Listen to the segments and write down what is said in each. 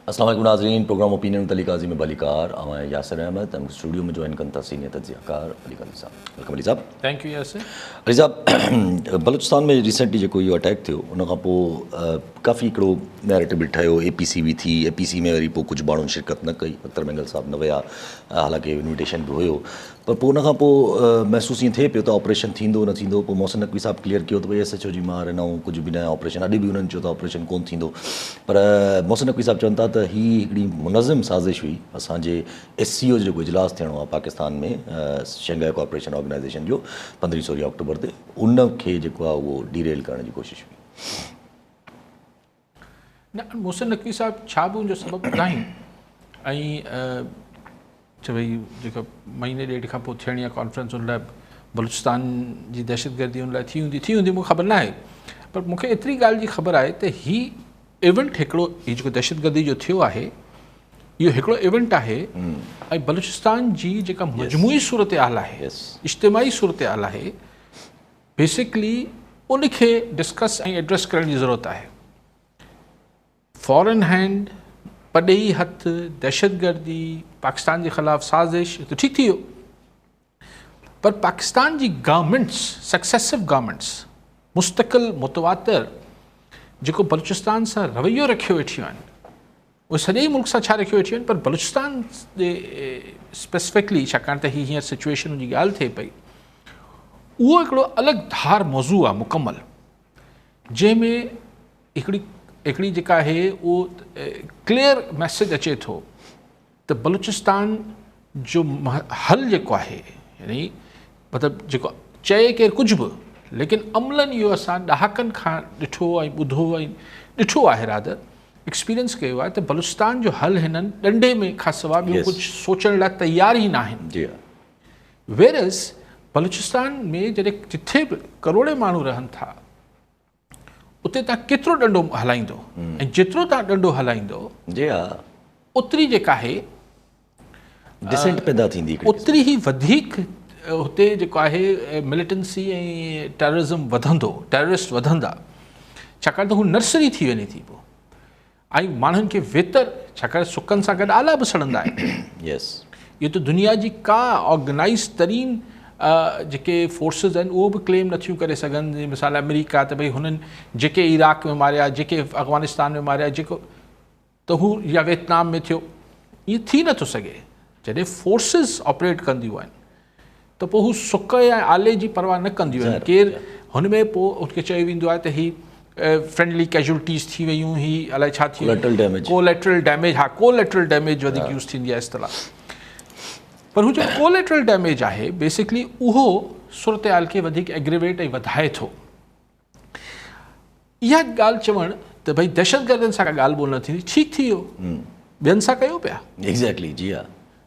अस्सलाम वालेकुम नाज़रीन, प्रोग्राम ओपिनियन विद अली काज़ी में भलीकार। आउं आहियां यासिर अहमद। ऐं स्टूडियो में जॉइन कनि था सीनियर तजियाकार अली काज़ी साहब। Welcome Ali साहब। Thank you Yasir. Ali साहब, बलूचिस्तान में रिसेंटली जेको इहो अटैक थियो उन खां पोइ काफ़ी हिकिड़ो नैरेटिव बि ठहियो। ए पी सी बि थी, ए पी सी में वरी पोइ कुझु माण्हुनि शिरकत न कई, अख्तर मेंगल साहब न विया, हालांकि इन्विटेशन बि हुयो, पर पोइ उन खां पोइ महसूसु ईअं थिए पियो त ऑपरेशन थींदो न थींदो। पोइ मोहसिन नकवी साहब क्लियर कयो त भई एस एच ओ जी मार न कुझु बि न ऑपरेशन, अॼु बि उन्हनि चयो त ऑपरेशन कोन थींदो, पर मोहसिन नकवी साहब चवनि था त हीअ हिकिड़ी मुनज़म साज़िश हुई। असांजे एस सी ओ जो जेको इजलास थियणो आहे पाकिस्तान में शंघाई कॉरपोरेशन ऑर्गेनाइज़ेशन जो 15-16 अक्टूबर ते, उनखे जेको आहे उहो डीरेल करण जी कोशिशि हुई। न मोहसिन नकवी साहब छा बि उनजो सबबु ॿुधाईं ऐं त भई जेका महीने ॾेढ खां पोइ थियणी आहे कॉन्फ्रेंस, उन लाइ बलूचिस्तान जी दहशतगर्दी उन लाइ थी हूंदी मूंखे ख़बर न आहे, पर मूंखे एतिरी ॻाल्हि जी ख़बर आहे त हीउ इवेंट हिकिड़ो, हीउ जेको दहशतगर्दी जो थियो आहे इहो हिकिड़ो इवेंट आहे ऐं बलूचिस्तान जी जेका मजमूई सूरत हाल आहे, इज्तिमाई सूरत हाल आहे, बेसिकली उनखे डिस्कस ऐं एड्रेस करण जी ज़रूरत आहे। फॉरन हैंड, पॾेही हथ, दहशतगर्दी, पाकिस्तान जे ख़िलाफ़ साज़िश त ठीकु थी वियो, पर पाकिस्तान जी गवर्नमेंट्स, सक्सेसिव गवर्नमेंट्स, मुस्तकिल मुतवातिर जेको बलूचिस्तान सां रवैयो रखियो वेठियूं आहिनि, उहे सॼे मुल्क सां छा रखियो वेठियूं आहिनि, पर बलूचिस्तान जे स्पेसिफिकली, छाकाणि त हीअ हींअर सिचुएशन जी ॻाल्हि थिए पई, उहो हिकिड़ो अलॻि धार मौज़ू आहे मुकमल, जंहिंमें हिकिड़ी जेका आहे उहो क्लियर मैसेज अचे थो त बलूचिस्तान जो हल जेको आहे, यानी मतिलबु जेको चए केरु कुझु बि, लेकिन अमलन इहो असां ॾहाकनि खां ॾिठो ऐं ॿुधो ऐं ॾिठो आहे, रादर एक्सपीरियंस कयो आहे त बलूचिस्तान जो हल हिननि ॾंडे में खां सवाइ ॿियो कुझु सोचण लाइ तयारु ई न आहिनि। वेरस बलूचिस्तान में जॾहिं जिथे बि करोड़े माण्हू रहनि था, उते तव्हां केतिरो ॾंडो हलाईंदो ऐं जेतिरो तव्हां ॾंडो हलाईंदो जी हा, ओतिरी जेका आहे डिसेंट पैदा थींदी, ओतिरी ई वधीक हुते जेको आहे मिलिटेंसी ऐं टेररिज़म वधंदो, टेररिस्ट वधंदा, छाकाणि त हू नर्सरी थी वञे थी पोइ ऐं माण्हुनि खे वेतर, छाकाणि सुकनि सां गॾु आला बि सड़ंदा आहिनि। यस, इहो त दुनिया जी का ऑर्गेनाइज़ तरीन जेके फोर्सिस आहिनि उहो बि क्लेम नथियूं करे सघनि। मिसाल अमेरिका त भई हुननि जेके इराक में मारिया, जेके अफ़गानिस्तान में मारिया, जेको त हू या वियतनाम में थियो, ईअं थी नथो सघे। जॾहिं फोर्सिस ऑपरेट कंदियूं आहिनि त पोइ हू सुक या आले जी परवाह न कंदियूं आहिनि। केरु हुन में पोइ उनखे चयो वेंदो आहे त हीअ फ्रेंडली कैजुअलिटीज़ थी वयूं, हीअ अलाए छा थी वियो, कोलेट्रल डैमेज, हा कोलेट्रल डैमेज वधीक यूज़ थींदी आहे इस्तिलाह, पर हू जेको कोलेट्रल डैमेज आहे बेसिकली उहो सूरत हाल खे वधीक एग्रीवेट ऐं वधाए थो। इहा ॻाल्हि चवणु त भई दहशतगर्दनि सां ॻाल्हि ॿोल न थींदी, ठीकु थी वियो, ॿियनि सां कयो पिया। एग्जैक्टली जी हा,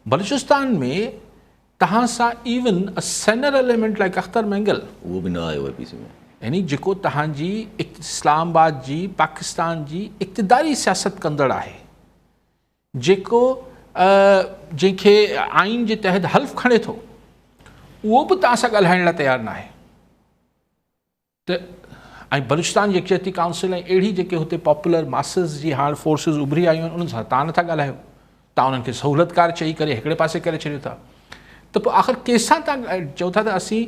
बलूचिस्तान में तव्हां सां even a senior element like Akhtar Mengal उहो बि न आयो ए पी सी में, यानी जेको तव्हांजी इस्लामाबाद जी पाकिस्तान जी इक़्तिदारी सियासत कंदड़ आहे, जेको जंहिंखे आइन जे तहत हल्फ खणे थो, उहो बि तव्हां सां ॻाल्हाइण लाइ तयारु न आहे। त ऐं बलूचिस्तान यकजहती काउंसिल ऐं अहिड़ी जेके हुते पॉपुलर मासिस जी हाणे फोर्सिस उभरी आयूं आहिनि, उन्हनि सां तव्हां नथा ॻाल्हायो, तव्हां उन्हनि खे सहूलियतकार चई करे हिकिड़े पासे करे छॾियो था, त पोइ आख़िर कंहिंसां तव्हां चओ था त असीं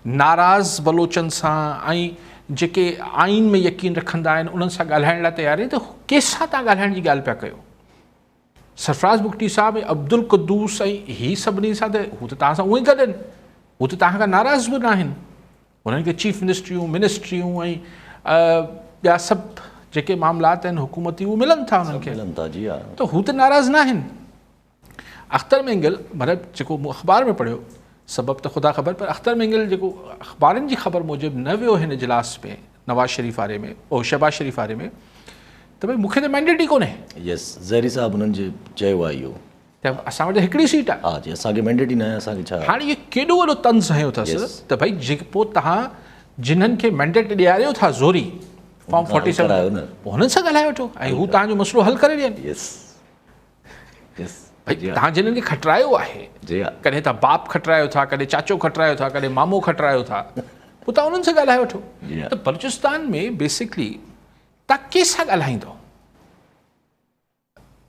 नाराज़ बलोचनि सां ऐं जेके आइन में यकीन रखंदा आहिनि उन्हनि सां ॻाल्हाइण लाइ तयारु आहियूं, त कंहिंसां तव्हां ॻाल्हाइण जी ॻाल्हि पिया कयो? सरफराज़ बुगटी साहब ऐं अब्दुल क़ुद्दूस ऐं ही सभिनी सां त हू त तव्हां सां उहा ई गॾु आहिनि, हू त तव्हां खां नाराज़ बि न आहिनि। हुननि खे चीफ मिनिस्ट्रियूं, मिनिस्ट्रियूं ऐं ॿिया सभु जेके मामलात आहिनि हुकूमती उहे मिलनि था हुननि खे, मिलनि था जी हा, त हू त नाराज़ न आहिनि। अख्तर मेंगल मतिलबु जेको मूं अख़बार में पढ़ियो, सबबु त ख़ुदा ख़बर, पर अख्तर मेंगल जेको अख़बारनि जी ख़बर मूजिबि न वियो हिन इजलास में नवाज़ शरीफ़ वारे में, ओ शहबाज़ शरीफ़ वारे में, त भई मूंखे त मैंडेट ई कोन्हे। यस, ज़हरी साहब हुननि जे चयो आहे इहो त असां वटि हिकिड़ी सीट आहे, हा जी, असांखे मैंडेट ई न आहे, असांखे छा। हाणे इहो केॾो वॾो तंज़ हयो अथसि त भई जेके पोइ तव्हां जिन्हनि खे मैंडेट ॾियारियो था ज़ोरी फॉर्म 47, पोइ हुननि सां ॻाल्हाए वठो ऐं हू तव्हांजो मसइलो हल करे ॾियनि। यस यस, भई तव्हां जिन्हनि खे खटारायो आहे, कॾहिं तव्हां बाप खटारायो था, कॾहिं चाचो खटारायो था, कॾहिं मामो खटारायो था, पोइ तव्हां उन्हनि सां ॻाल्हाए वठो। त बलूचिस्तान में बेसिकली तव्हां कंहिंसां ॻाल्हाईंदो?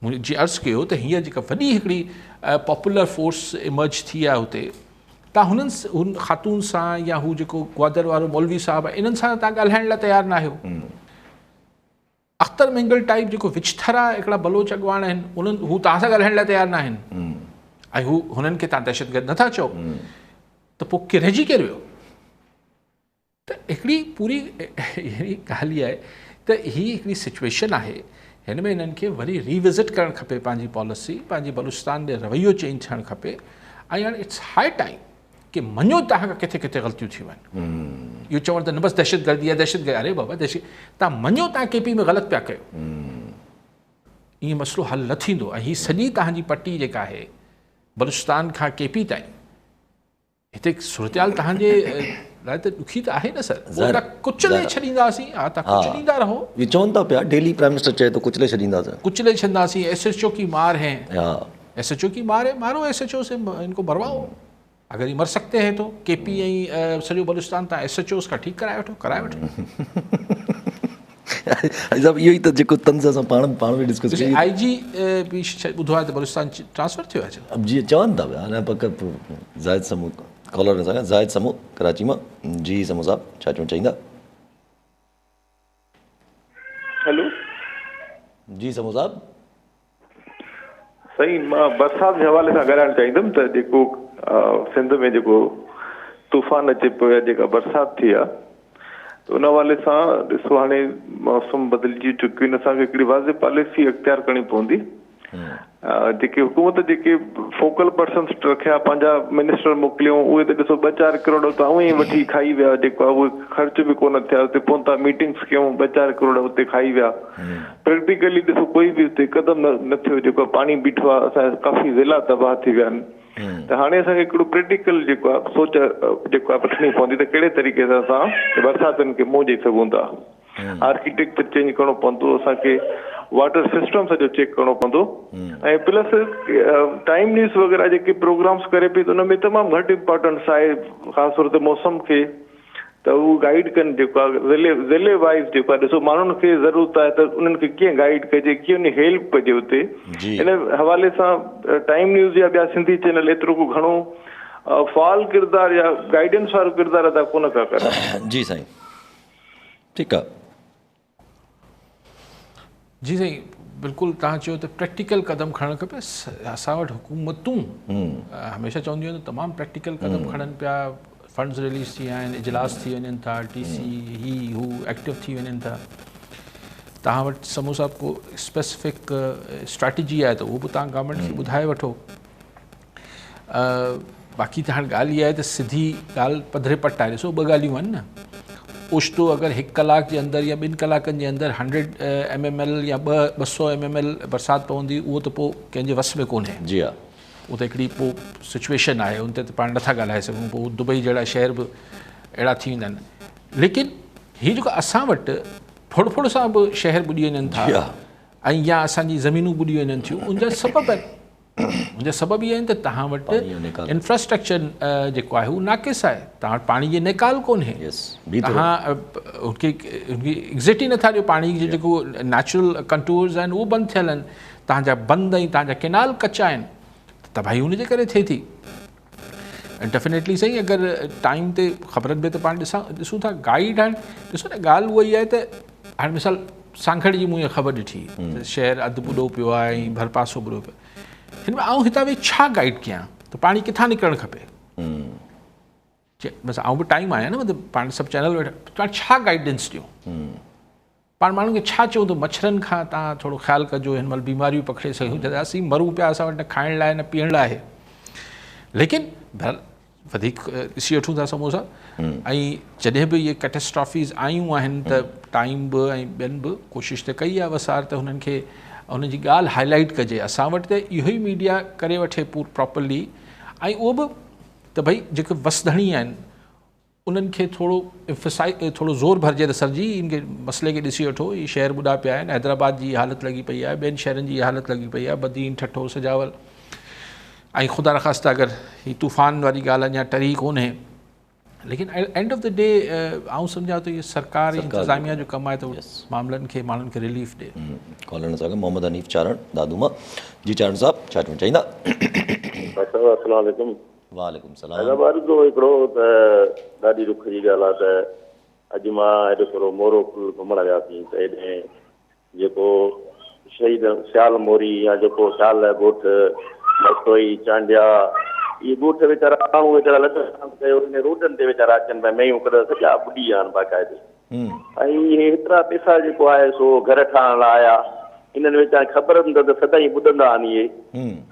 مون جيئن عرض ڪيو ته هينئر جيڪا وڏي هڪڙي پاپولر فورس ايمرج ٿي آهي هتي تان هنن هن خاتون سان يا هو جيڪو گوادر وارو مولوي صاحب آهي انهن سان تان ڳالهائڻ لاء تيار نه آهيو. اختر مينگل ٽائيپ جيڪو وچٿرا هڪڙا بلوچ اڳواڻ آهن انهن هو توهان سان ڳالهائڻ لاء تيار نه آهن ۽ هو هنن کي توهان دهشتگرد نٿا چئو ته پوء رهجي ڪير ويو؟ ته هڪڙي پوري يعني ڳالهه اها آهي ته هي هڪڙي سچويشن آهي هن ۾ هنن کي وري ريوزٽ ڪرڻ کپي پنهنجي پاليسي پنهنجي بلوچستان ڏي رويو چينج ٿيڻ کپي ۽ هاڻي it's high time ڪي مڃو توهان کان ڪٿي ڪٿي غلطيون ٿيون آهن اهو چوڻ ته نه بس دهشتگردي آهي دهشتگردي اري بابا دهشت توهان مڃو توهان ڪي پي ۾ غلط پيا ڪيو ائين مسئلو حل نه ٿيندو ۽ هي سڄي توهان جي پٽي جيڪا آهي بلوچستان کان ڪي پي تائين هتي صورتحال توهان جي لاء ته ڏکي ته آهي نه سر. پوء ته ڪچلي ڇڏينداسين. ها ته ڪچليندا رهو. هي چون ٿا پيا ڊيلي پرائم منسٽر چئي ٿو ڪچلي ڇڏينداسين. ڪچلي ڇڏينداسين ايس ايڇ او ڪي مار هين. ايس ايڇ او ڪي مار هي مارو ايس ايڇ او سي ان ڪو مرواؤ اگر هي مر سڪتي هين تو ڪي پي ۽ سڄو بلوچستان تان ايس ايڇ اوز کان ٺيڪ ڪرائي وٺو ڪرائي وٺو. حاجي صاحب اهو ئي ته جيڪو طنز اسان پاڻ پاڻ ۾ ڊسڪس ڪئي. آئي جي به شايد ٻڌو آهي ته بلوچستان ٽرانسفر ٿيو آهي ڇا؟ جي چون ٿا پيا هاڻي پڪ زاهد سمون ڪالر اسان کان زاهد سمون ڪراچي مان جي سمون صاحب ڇا چوڻ چاهيندا؟ هيلو جي سمون صاحب. سائين مان برسات جي حوالي سان ڳالهائڻ چاهيندم ته جيڪو سنڌ ۾ جيڪو طوفان اچي پيو يا جيڪا برسات ٿي آ ته ان حوالي سان ڏسو هاڻي موسم بدلجي چڪيون آهن اسان کي هڪڙي واضح پاليسي اختيار ڪرڻي پوندي جيڪي حڪومت جيڪي فوڪل پرسنس رکيا پنهنجا منسٽر موڪليون اهي ته ڏسو ٻه چار ڪروڙ ته اونئن ئي وٺي کائي ويا جيڪو آهي اهي خرچ به ڪونه ٿيا اتي پهتا ميٽنگس ڪيون ٻه چار ڪروڙ اتي کائي ويا پريڪٽيڪلي ڏسو ڪوئي به اتي قدم نه ٿيو جيڪو پاڻي بيٺو آهي اسان جا ڪافي ضلعا تباهه ٿي ويا آهن ته هاڻي اسان کي هڪڙو پريڪٽيڪل جيڪو آهي سوچ جيڪو آهي وٺڻي پوندي ته ڪهڙي طريقي سان اسان برساتن کي منهن ڏئي سگهون ٿا آرڪيٽيڪچر چينج ڪرڻو پوندو اسان کي واٽر سسٽم سڄو چيڪ ڪرڻو پوندو ۽ پلس ٽائيم نيوز وغيره جيڪي پروگرامس ڪري پئي ته ان ۾ تمام گهٽ امپارٽنس آهي خاص طور تي موسم کي ته هو گائيڊ ڪن جيڪو آهي ضلعي ضلعي وائيز جيڪو آهي ڏسو ماڻهن کي ضرورت آهي ته انهن کي ڪيئن گائيڊ ڪجي ڪيئن ان هيلپ ڪجي اتي ان حوالي سان ٽائيم نيوز يا ٻيا سنڌي چينل ايترو ڪو گهڻو فعال ڪردار يا گائيڊنس وارو ڪردار ادا ڪونه ٿا ڪن. جي سائين ٺيڪ آ. جي سائين بلڪل توهان چيو ته پريڪٽيڪل قدم کڻڻ کپي اسان وٽ حڪومتون هميشه چونديون آهن ته تمام پريڪٽيڪل قدم کڻن پيا فنڊز رليز ٿي ويا آهن اجلاس ٿي وڃن ٿا ٽي سي هي هو ايڪٽو ٿي وڃن ٿا توهان وٽ سمو صاحب ڪو اسپيسفڪ اسٽريٽجي آهي ته اهو به توهان گورنمينٽ کي ٻڌائي وٺو باقي ته هاڻ ڳالهه اها آهي ته سڌي ڳالهه پڌري پٽ آهي ڏسو ٻه ڳالهيون آهن نه اوچتو اگر هڪ ڪلاڪ جي اندر يا ٻن ڪلاڪن جي اندر هنڊريڊ ايم ايم ايل يا ٻه ٻه سو ايم ايم ايل برسات پوندي اهو ته پوء ڪنهن جي وس ۾ ڪونهي جي ها اهو ته هڪڙي پوء سچويشن آهي ان تي ته پاڻ نٿا ڳالهائي سگهون پوء دبئي جهڙا شهر به اهڙا ٿي ويندا آهن ليڪن هي جيڪو اسان وٽ ڦڙ ڦڙ سان به شهر ٻڏي وڃن ٿا ۽ يا اسان جي زمينون ٻڏي وڃن ٿيون ان جا سبب آهن ان جا سبب اهي آهن ته توهان وٽ انفراسٽرڪچر جيڪو آهي اهو ناقص آهي توهان وٽ پاڻي جي نيڪال ڪونهي توهان ان کي ايگزٽ ئي نٿا ڏيو پاڻي جي جيڪو نيچرل ڪنٽورز آهن اهو بند ٿيل آهن توهان جا بند ۽ توهان جا ڪينال ڪچا آهن تباهي ان جي ڪري ٿئي ٿي ڊيفينيٽلي سائين اگر ٽائيم تي خبرن ۾ ته پاڻ ڏسان ڏسون ٿا گائيڊ هاڻي ڏسو نه ڳالهه اها ئي آهي ته هاڻي مثال سانگهڙ جي مون اها خبر ڏٺي ته شهر اڌ ٻڏو پيو آهي ۽ ڀرپاسو ٻڏو پيو هن ۾ آئون هتان ويهي ڇا گائيڊ ڪيان ته پاڻي ڪٿان نڪرڻ کپي بس آئون به ٽائيم آهيان نه مطلب پاڻ سڀ چينل ويٺا پاڻ ڇا گائيڊنس ڏيون پاڻ ماڻهن کي ڇا چئون ته مڇرن کان توهان ٿورو خيال ڪجو هن مهل بيماريون پکڙي سگهيون ٿا اسين مرون پيا اسان وٽ نه کائڻ لاء نه پيئڻ لاء آهي ليڪن بهرحال وڌيڪ ڏسي وٺون ٿا سموسا ۽ جڏهن به اهي ڪيٽاسٽرافيز آيون آهن ته ٽائيم به ۽ ٻين به ڪوشش ته ڪئي آهي وسار ته هنن کي هنن جي ڳالهه هائي لائيٽ ڪجي اسان وٽ ته اهو ئي ميڊيا ڪري وٺي پور پراپرلي ۽ اهو به ته ڀئي جيڪي وسڌڻي آهن انهن کي ٿورو امفسائي ٿورو زور ڀرجي ته سر جي ان کي مسئلي کي ڏسي وٺو هي شهر ٻڏا پيا آهن حيدرآباد جي حالت لڳي پئي آهي ٻين شهرن جي حالت لڳي پئي آهي بدين ٺٽو سجاول ۽ خدا نخواسته اگر هي طوفان واري ڳالهه اڃا ٽري ڪونهي ليڪن اينڊ آف the D آئون سمجهان ٿو اهو سرڪار ۽ انتظاميا جو ڪم آهي ته معاملن کي ماڻهن کي رليف ڏي. ڪالر سان گڏ محمد حنيف چارڻ دادو مان جي چارڻ صاحب ڇا چوڻ چاهيندا. ڊاڪٽر صاحب السلام عليڪم. وعليڪم السلام. صاحب عرض هو هڪڙو ته ڏاڍي ڏک جي ڳالهه آهي ته اڄ مان هيڏو ٿورو مورو پل گهمڻ وياسين ته هيڏي جيڪو شهيد سيال موري يا جيڪو سيال ڳوٺ مستوئي چانڊيا اهي ڳوٺ ويچارا ماڻهو ويچارا لڏ پلاڻ ڪيو انهي روڊن تي ويچارا اچن پيا مينهون ڪڏهن سڄا ٻڏي ويا آهن باقاعدي ۽ اهي هيترا پيسا جيڪو آهي سو گهر ٺاهڻ لاء آيا انهن ويچارن خبر به نه ته سدائين ٻڏندا آهن اهي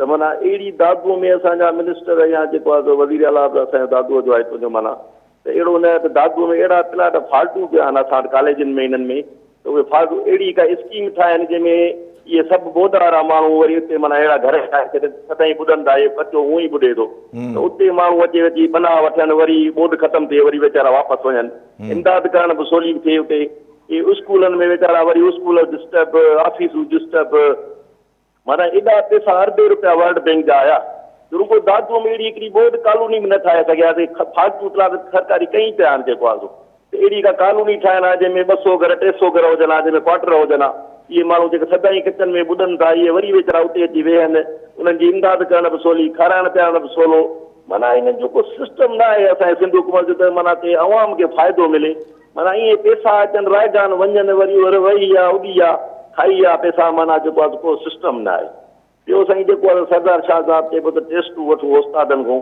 ته معنيٰ اهڙي دادوء ۾ اسان جا منسٽر يا جيڪو آهي سو وزير اعليٰ به اسان جو دادوء جو آهي تنهنجو معنيٰ ته اهڙو نه ته دادوء ۾ اهڙا پلاٽ فالتو پيا آهن اسان وٽ ڪاليجن ۾ انهن ۾ ته اهي فالتو اهڙي ڪا اسڪيم ٺاهين جنهن ۾ اهي سڀ ٻوڏ وارا ماڻهو وري اتي معنيٰ اهڙا گهر ٺاهي ڇڏين سدائين ٻڏن ٿا اهي ڪچو هونئن ئي ٻڏي ٿو ته اتي ماڻهو اچي اچي پناهه وٺن وري ٻوڏ ختم ٿئي وري ويچارا واپس وڃن امداد ڪرڻ به سولي ٿئي اتي اهي اسڪولن ۾ ويچارا وري اسڪول ڊسٽرب آفيسون ڊسٽرب معنيٰ ايڏا پيسا اربين روپيا ورلڊ بينڪ جا آيا جو رڳو دادوء ۾ اهڙي هڪڙي ٻوڏ ڪالوني به نه ٺاهي سگهياسين، فالتو پلاٽ سرڪاري ڪئين پيا آهن جيڪو آهي سو ته اهڙي ڪا ڪالوني ٺاهين ها جنهن ۾ 200 گهر 300 گهر هجن ها جنهن ۾ ڪوارٽر هجن ها اهي ماڻهو جيڪي سدائين ڪچن ۾ ٻڏن ٿا اهي وري ويچارا اتي اچي ويهن انهن جي امداد ڪرڻ به سولي کارائڻ پيارڻ به سولو معنيٰ انهن جو ڪو سسٽم نه آهي اسان جي سنڌ حڪومت جو ته معنيٰ تي عوام کي فائدو ملي معنيٰ ائين پيسا اچن رائگان وڃن وري ور وهي آ اڏي آ کائي آ پيسا معنيٰ جيڪو آ سو ڪو سسٽم نه آهي. ٻيو سائين جيڪو آ سو سردار شاهه صاحب چئي پيو ته ٽيسٽون وٺون استادن کون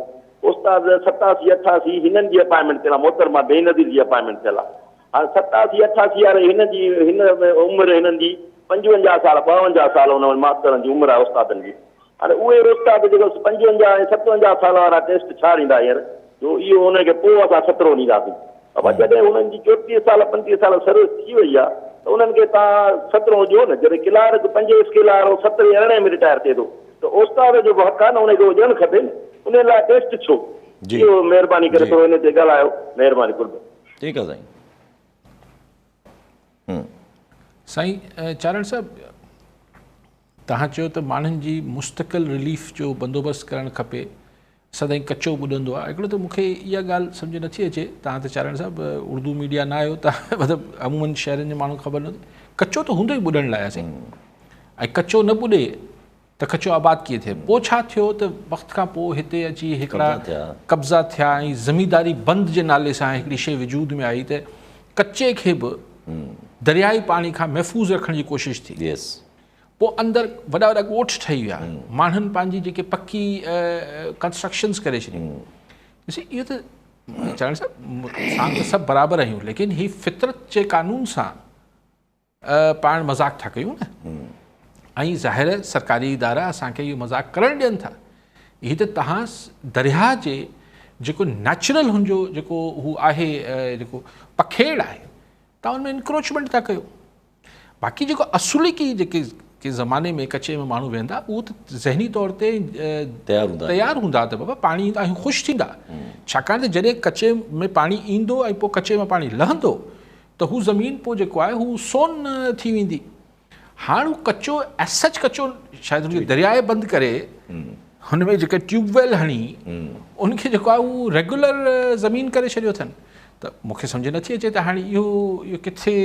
استاد 87 88 هنن جي اپائنٽمينٽ ٿيل آ محترمه بينظير جي اپائنٽمينٽ ٿيل آ هاڻي 87 88 واري هن جي هن عمر هنن جي 55 سال 52 سال ان ماسترن جي عمر آ استادن جي هاڻي اهي استاد جيڪو 55 ۽ 57 سال وارا ٽيسٽ ڇا ڏيندا هينئر جو اهو انهن کي پوء اسان سترو ڏينداسين. بابا جڏهن انهن جي 34 سال 35 سال سروس ٿي وئي آهي ته انهن کي توهان سترو ڏيو نه جڏهن ڪلارڪ پنجين اسڪيل وارو سترهين ارڙهين ۾ رٽائر ٿئي ٿو ته استاد جو به حق آهي نه ان کي اهو ڏيڻ کپي نه انهن لاء ٽيسٽ ڇو؟ اهو مهرباني ڪري ٿورو ان تي ڳالهايو مهرباني قرب. ٺيڪ آهي سائين. سائين چارڻ صاحب توهان چيو ته ماڻهن جي مستقل رليف جو بندوبست ڪرڻ کپي، سدائين ڪچو ٻڏندو آهي. هڪڙو ته مون کي اها ڳالهه سمجهه نٿي اچي، توهان ته چارڻ صاحب اردو ميڊيا نه آهيو ته مطلب عمومن شهرن جي ماڻهن کي خبر نه هوندي، ڪچو ته هوندو ئي ٻڏڻ لاء آهي سائين، ۽ ڪچو نه ٻڏي ته ڪچو آباد ڪيئن ٿئي؟ پوء ڇا ٿيو ته وقت کان پوء هتي اچي هڪڙا قبضا ٿيا ۽ زمينداري بند جي نالي سان هڪڙي شيء وجود ۾ آئي ته ڪچي کي به دريائي پاڻي کان محفوظ رکڻ جي ڪوشش ٿي. پوء اندر وڏا وڏا ڳوٺ ٺهي ويا، ماڻهن پنهنجي جيڪي پڪي ڪنسٽرڪشنز ڪري ڇڏيون. ڏسي اهو ته چارڻ صاحب اسان ته سڀ برابر آهيون ليڪن هي فطرت جي قانون سان پاڻ مذاق ٿا ڪيون نه ۽ ظاهر سرڪاري ادارا اسان کي اهو مذاق ڪرڻ ڏين ٿا. هي ته تهان درياهه جي جيڪو نيچرل هن جو جيڪو هو آهي جيڪو پکيڙ آهي تهان ان ۾ انڪروچمينٽ ٿا ڪيو. باقي جيڪو اصولي جيڪي ڪي زماني ۾ ڪچي ۾ ماڻهو ويندا اهو ته ذهني طور تي تيار هوندا ته بابا پاڻي ايندو ۽ خوش ٿيندا ڇاڪاڻ ته جڏهن ڪچي ۾ پاڻي ايندو ۽ پوء ڪچي مان پاڻي لهندو ته هو زمين پوء جيڪو آهي هو سون ٿي ويندي هاڻ هو ڪچو ايز سچ ڪچو شايد هن کي درياء بند ڪري هن ۾ جيڪي ٽيوب ويل هڻي ان کي جيڪو آهي هو ريگولر زمين ڪري ڇڏيو اٿن ته مون کي سمجهه نٿي اچي ته هاڻي اهو اهو ڪٿي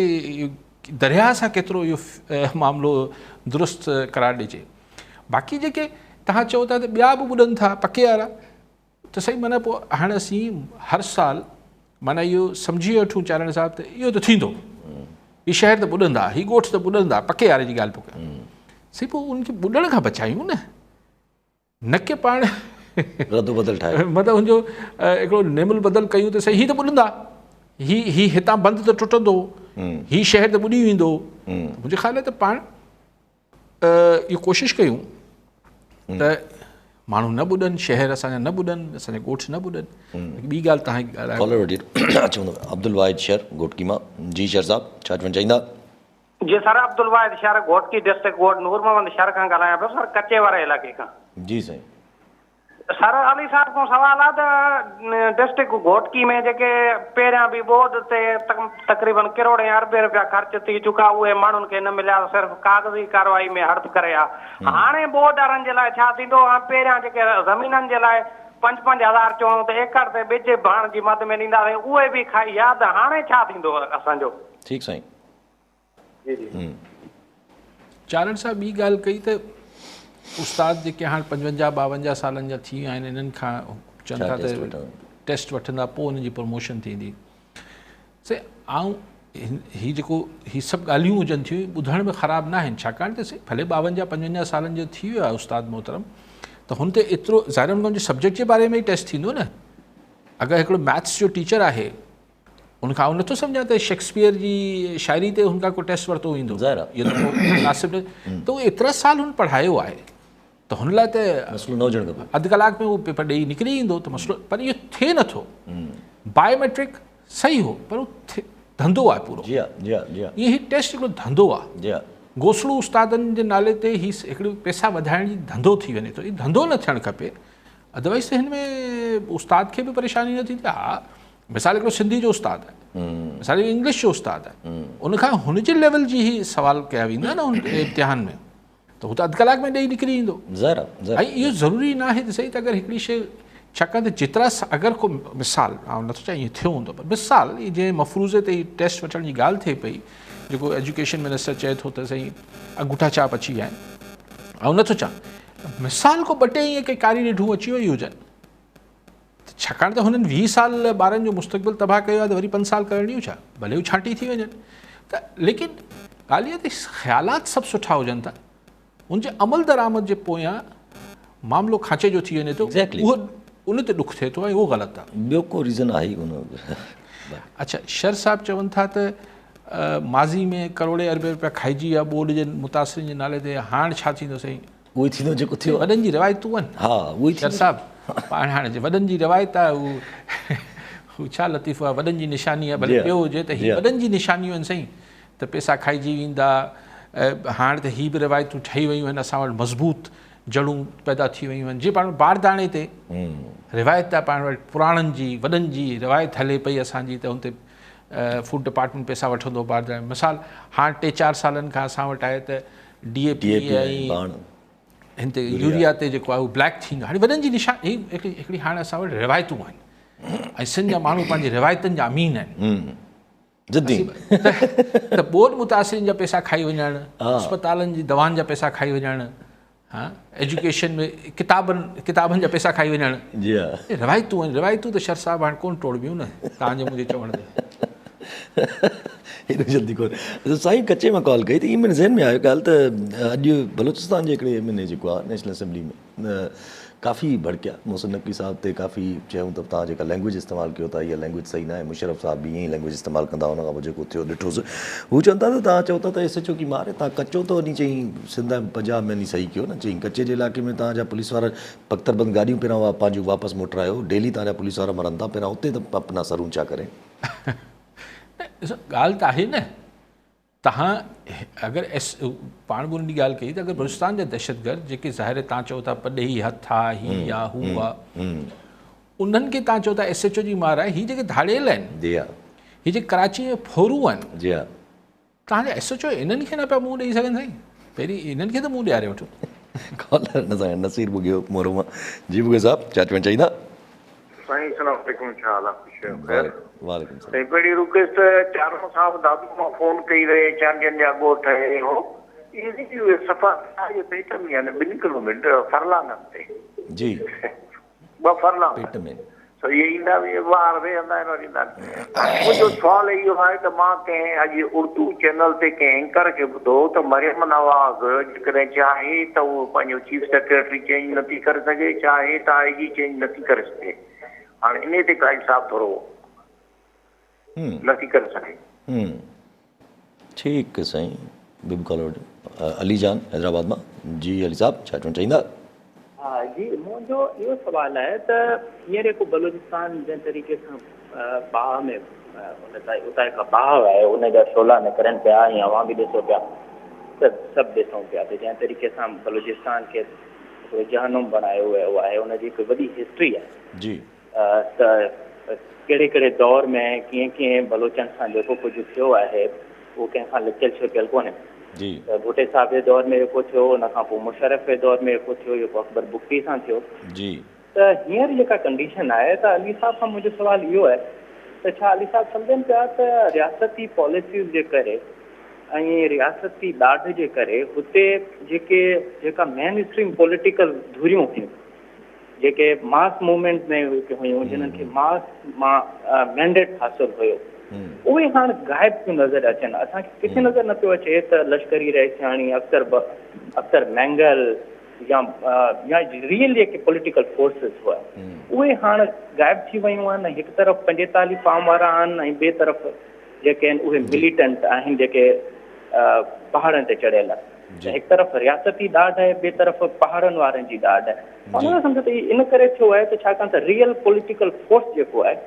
درياهه سان ڪيترو اهو معاملو درست قرار ڏجي. باقي جيڪي توهان چئو ٿا ته ٻيا به ٻڏن ٿا پڪي وارا ته سائين معنيٰ پوء هاڻي اسين هر سال معنيٰ اهو سمجهي وٺون چارڻ صاحب ته اهو ته ٿيندو هي شهر ته ٻڏندا هي ڳوٺ ته ٻڏندا پڪي واري جي ڳالهه پيو ڪيان سائين پوء ان کي ٻڏڻ کان بچايون نه نه ڪي پاڻ رد بدل ٺاهي مطلب هن جو هڪڙو نعم البدل ڪيون ته سائين هي ته ٻڏندا هي هي هتان بند ته ٽٽندو هي شهر ته ٻڏي ويندو منهنجي خيال آهي ته پاڻ اهو ڪوشش ڪيون ته ماڻهو نه ٻڏن شهر اسان جا نه ٻڏن اسان جا ڳوٺ نه ٻڏن ٻي ڳالهه توهان کي ڳالهايو ڪالر وٺي اچون عبدالواحد شر گهوٽڪي مان جي شر صاحب ڇا چوڻ چاهيندا جي سر عبدالواحد شھر گھوٽڪي ڊسٽرڪٽ ڳوٺ نور محمد شھر کان ڳالهايان پيو سر ڪچي واري علائقي کان. جي سائين. سر علي صاحب کان سوال آ ته ڊسٽرڪٽ گھوٽڪي ۾ جيڪي پهريان به ٻوڏ تي تقريبن ڪروڙين اربين روپيا خرچ ٿي چڪا اهي ماڻهن کي نه مليا صرف ڪاغذي ڪارروائي ۾ هڙپ ڪري آ هاڻي ٻوڏ وارن جي لاء ڇا ٿيندو ۽ پهريان جيڪي زمينن جي لاء پنج پنج هزار چوڻو ته ايڪڙ تي ٻج ڀاڻ جي مد ۾ ڏينداسين اهي به کائي ويا ته هاڻي ڇا ٿيندو اسان جو. ٺيڪ سائين. جي جي. چارڻ صاحب ٻي ڳالهه ڪئي ته استاد جيڪي هاڻ 55 52 سالن جا ٿي ويا آهن انهن کان چون ٿا ته ٽيسٽ وٺندا پوء انهن جي پروموشن ٿيندي. سي آئون هي جيڪو هي سڀ ڳالهيون هجن ٿيون ٻڌڻ ۾ خراب نه آهن ڇاڪاڻ ته سي ڀلي 52 55 سالن جو ٿي ويو آهي استاد محترم ته هن تي ايترو ظاهر هن جي سبجيڪٽ جي باري ۾ ئي ٽيسٽ ٿيندو نه. اگر هڪڙو ميٿس جو ٽيچر آهي ان کان آئون نٿو سمجهان ته شيڪسپيئر جي شاعري تي هن کان ڪو ٽيسٽ ورتو ويندو، ظاهر آهي اهو ته ڪو مناسب نه ته اهو ايترا سال هن پڙهايو آهي ته هن لاء ته مسئلو نه هجڻ کپي. اڌ ڪلاڪ ۾ اهو پيپر ڏيئي نڪري ايندو ته مسئلو، پر اهو ٿئي نٿو. بايوميٽرڪ صحيح هو پر اهو ڌنڌو آهي پورو. جي ها جي ها جي ها. ائين هي ٽيسٽ هڪڙو ڌنڌو آهي. جي ها. گوسڙو استادن جي نالي تي هي هڪڙو پئسا وڌائڻ جي ڌنڌو ٿي وڃي ٿو. هي ڌنڌو نه ٿيڻ کپي. ادروائز ته هن ۾ استاد کي به پريشاني نه ٿيندي. ها مثال هڪڙو سنڌي جو استاد آهي، مثال هڪڙو انگلش جو استاد آهي، ان کان هن جي ليول جي هي سوال ڪيا ويندا نه هن امتحان ۾ ته هو ته اڌ ڪلاڪ ۾ ڏيئي نڪري ايندو. ظاهر آهي، ظاهر. ۽ اهو ضروري نه آهي ته صحيح ته اگر هڪڙي شيء ڇاڪاڻ ته جيترا اگر ڪو مثال آئون نٿو چاهيان ائين ٿيو هوندو پر مثال جنهن مفروضي تي هي ٽيسٽ وٺڻ جي ڳالهه ٿئي پئي جيڪو ايجوڪيشن منسٽر چئي ٿو ته سائين انگوٺا ڇاپ اچي ويا آهن، آئون نٿو چاهيان مثال ڪو ٻه ٽي ائين ڪي ڪاري رڍون اچي ويون هجن ته ڇاڪاڻ ته هنن 20 سال ٻارن جو مستقبل تباهه ڪيو آهي ته وري 5 سال ڪرڻ ڏيون ڇا؟ ڀلي هو ڇانٽي ٿي وڃن ته ليڪن ڳالهه اها ته خيالات سڀ سٺا هجن ٿا ان جي عمل درآمد جي پويان معاملو کانچي جو ٿي وڃي ٿو اهو ان تي ڏک ٿئي ٿو ۽ اهو غلط آهي. ٻيو ڪو ريزن آهي ئي ڪونه. اڇا شر صاحب چون ٿا ته ماضي ۾ ڪروڙين اربين روپيا کائجي ويا ٻوڏ جي متاثرين جي نالي تي هاڻ ڇا ٿيندو سائين؟ اهو ئي ٿيندو جيڪو ٿيو آهي. وڏن جي روايتون آهن. ها اهو ئي شر صاحب پاڻ هاڻي جي وڏن جي روايت آهي اهو هو ڇا لطيفو آهي وڏن جي نشاني آهي ڀلي پيو هجي ته هي وڏن جي نشانيون آهن سائين ته پئسا کائجي ويندا هاڻ ته هي به روايتون ٺهي ويون آهن اسان وٽ مضبوط جڙون پيدا ٿي ويون آهن جي پاڻ وٽ بارداڻي تي روايت آهي پاڻ وٽ پراڻن جي وڏن جي روايت هلي پئي اسان جي ته ان تي فوڊ ڊپارٽمينٽ پئسا وٺندو بارداڻي مثال هاڻ 3 4 سالن کان اسان وٽ آهي ته ڊي اي پي ۽ هن تي يوريا تي جيڪو آهي اهو بليڪ ٿيندو. هاڻي وڏن جي نشان هي هڪڙي هاڻي اسان وٽ روايتون آهن ۽ سنڌ جا ماڻهو پنهنجي روايتن جا امين آهن. جدي ته ٻوڏ متاثرين جا پئسا کائي وڃڻ، اسپتالن جي دوائن جا پئسا کائي وڃڻ، ها ايجوڪيشن ۾ ڪتابن ڪتابن جا پئسا کائي وڃڻ، جي ها روايتون آهن. روايتون ته شر صاحب هاڻي ڪونه ٽوڙبيون نه توهان جي منهنجي چوڻ تي. ايڏو جلدي ڪونه. اڇا سائين ڪچي مان ڪال ڪئي ته ائين منهنجي ذهن ۾ آيو ڳالهه ته اڄ بلوچستان جي هڪڙي ايم اين اي جيڪو آهي نيشنل اسيمبلي ۾ ڪافي ڀڙڪيا محسن نقوي صاحب تي ڪافي چيائون ته توهان جيڪا لينگويج استعمال ڪيو ٿا اها لينگويج صحيح ناهي مشرف صاحب به ائين ئي لينگويج استعمال ڪندا ان کان پوء جيڪو ٿيو ڏٺوس هو چون ٿا ته توهان چئو ٿا ته ايس ايڇ او ڪي مار توهان ڪچو ته وڃي چئين سنڌ ۽ پنجاب ۾ وڃي صحيح ڪيو نه چئين ڪچي جي علائقي ۾ توهان جا پوليس وارا بڪتر بند گاڏيون پهريان پنهنجون واپس موٽرايو ڊيلي توهان جا پوليس وارا مرن ٿا پهريان اتي ته اپنا سر اونچا ڪرين. نه ڏسو ڳالهه ته آهي نه تهان اگر ايس پاڻ به ان جي ڳالهه ڪئي ته اگر بلوچستان جا دهشتگرد جيڪي ظاهر تان چئو ٿا پرڏيهي هٿ آ هي آ هو آ انهن کي تان چئو ٿا ايس ايڇ او جي مار آهي هي جيڪي ڌاڙيل آهن جي ها هي جيڪي ڪراچي ۾ ڦورو آهن جي ها تهان جا ايس ايڇ او انهن کي نه پيا منهن ڏيئي سگهن سائين پهرين انهن کي ته منهن ڏياري وٺو. ڪالر هن سان نصير ٻگهيو مورو مان جي ٻگهيو صاحب ڇا چوڻ چاهيندا. سائين اسلام عليڪم ڇا حال آ خوش آهيو خير وعليڪم السلام سائين پهرين رڪويسٽ چارڻو صاحب دادو مان فون ڪئي رهي چانڊين جا ڳوٺ هي هو اهي صفا جو پيٽ ۾ آهن ٻن ڪلوميٽر فرلانگن تي جي ٻه فرلانگ پيٽ ۾ سو اهي ايندا به ٻاهر ويهندا آهن وري ايندا آهن. منهنجو سوال اهو آهي ته مان ڪنهن اڄ اردو چينل تي ڪنهن اينڪر کي ٻڌو ته مريم نواز جيڪڏهن چاهي ته اهو پنهنجو چيف سيڪريٽري چينج نٿي ڪري سگهي چاهي ته آء جي چينج نٿي ڪري سگهي هاڻي انهي تي قائد صاحب ٿورو نٿي ڪري سگهي. ٺيڪ سائين ٻيو به ڪالر وٺو علي جان حيدرآباد مان جي علي صاحب ڇا چوڻ چاهيندا. ها جي منهنجو اهو سوال آهي ته هينئر جيڪو بلوچستان جنهن طريقي سان باهه ۾ ان تائين اتان هڪ باهه آهي ان جا شعلا نڪرن پيا ۽ اوهان به ڏسو پيا ته سڀ ڏسون پيا ته جنهن طريقي سان بلوچستان کي هڪڙو جهنم بڻايو ويو آهي ان جي هڪ وڏي هسٽري آهي جي ته ڪهڙي ڪهڙي دور ۾ ڪيئن ڪيئن بلوچن سان جيڪو ڪجهه ٿيو آهي اهو ڪنهن کان لڪيل ڇپيل ڪونهي. جي. ته ڀٽي صاحب جي دور ۾ جيڪو ٿيو ان کان پوء مشرف جي دور ۾ جيڪو ٿيو جيڪو اڪبر بگٽي سان ٿيو. جي. ته هينئر جيڪا ڪنڊيشن آهي ته علي صاحب کان منهنجو سوال اهو آهي ته ڇا علي صاحب سمجهن پيا ته رياستي پاليسيز جي ڪري ۽ رياستي ڏاڍ جي ڪري هتي جيڪي جيڪا مين اسٽريم پوليٽيڪل ڌريون هيون جيڪي ماس موومينٽ ۾ هيون جنهن کي ماس مان مينڊيٽ حاصل هيو اهي هاڻ غائب ٿيون نظر اچن اسان کي ڪٿي نظر نه پيو اچي ته لشڪري رئيسياڻي اختر اختر مينگل يا يا ريئل جيڪي پوليٽيڪل فورسز هئا اهي هاڻ غائب ٿي ويون آهن ۽ هڪ طرف 45 فارم وارا آهن ۽ ٻئي طرف جيڪي آهن اهي مليٽنٽ آهن جيڪي پهاڙن تي چڙهيل آهن ته هڪ طرف رياستي ڏاڍ آهي ٻئي طرف پهاڙن وارن جي ڏاڍ آهي. مان نٿو سمجهان ته هي ان ڪري ٿيو آهي ته ڇاڪاڻ ته ريئل پوليٽيڪل فورس جيڪو آهي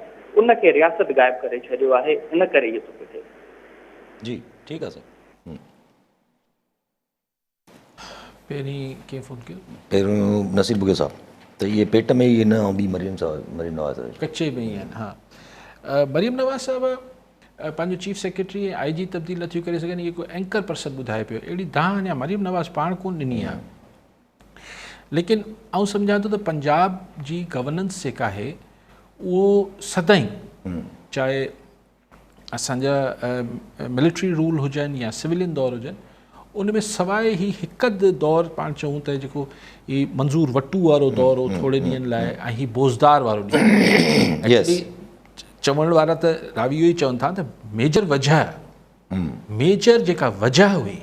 ان کي رياست غائب ڪري ڇڏيو آهي ان ڪري اهو ٿو پيو ٿئي. جي ٺيڪ آهي سائين. پهرين ڪنهن فون ڪيو؟ پهريون نصير ٻگهيو صاحب ته اهي پيٽ ۾ ئي نه ۽ ٻي مريم صاحب مريم نواز صاحب ڪچي ۾ ئي آهن ها مريم نواز صاحب پنهنجو چيف سيڪريٽري ۽ I جي تبديل نٿيون ڪري سگهن اهي ڪو اينڪر پرسن ٻڌائي پيو اهڙي دانهن اڃا مريم نواز پاڻ ڪون ڏني آهي ليڪن آئون سمجهان ٿو ته پنجاب جي گورننس جيڪا آهي اهو سدائين چاهي اسانجا ملٽري رول هجن يا سولين دور هجن ان ۾ سواء هي هڪ اڌ دور پاڻ چئون ته جيڪو هي منظور وٽو وارو دور هو ٿوري ڏينهن لاء ۽ هي بوزدار وارو ڏينهن چوڻ وارا ته راوي اهو ئي چون ٿا ته ميجر وجهه ميجر جيڪا وجهه هئي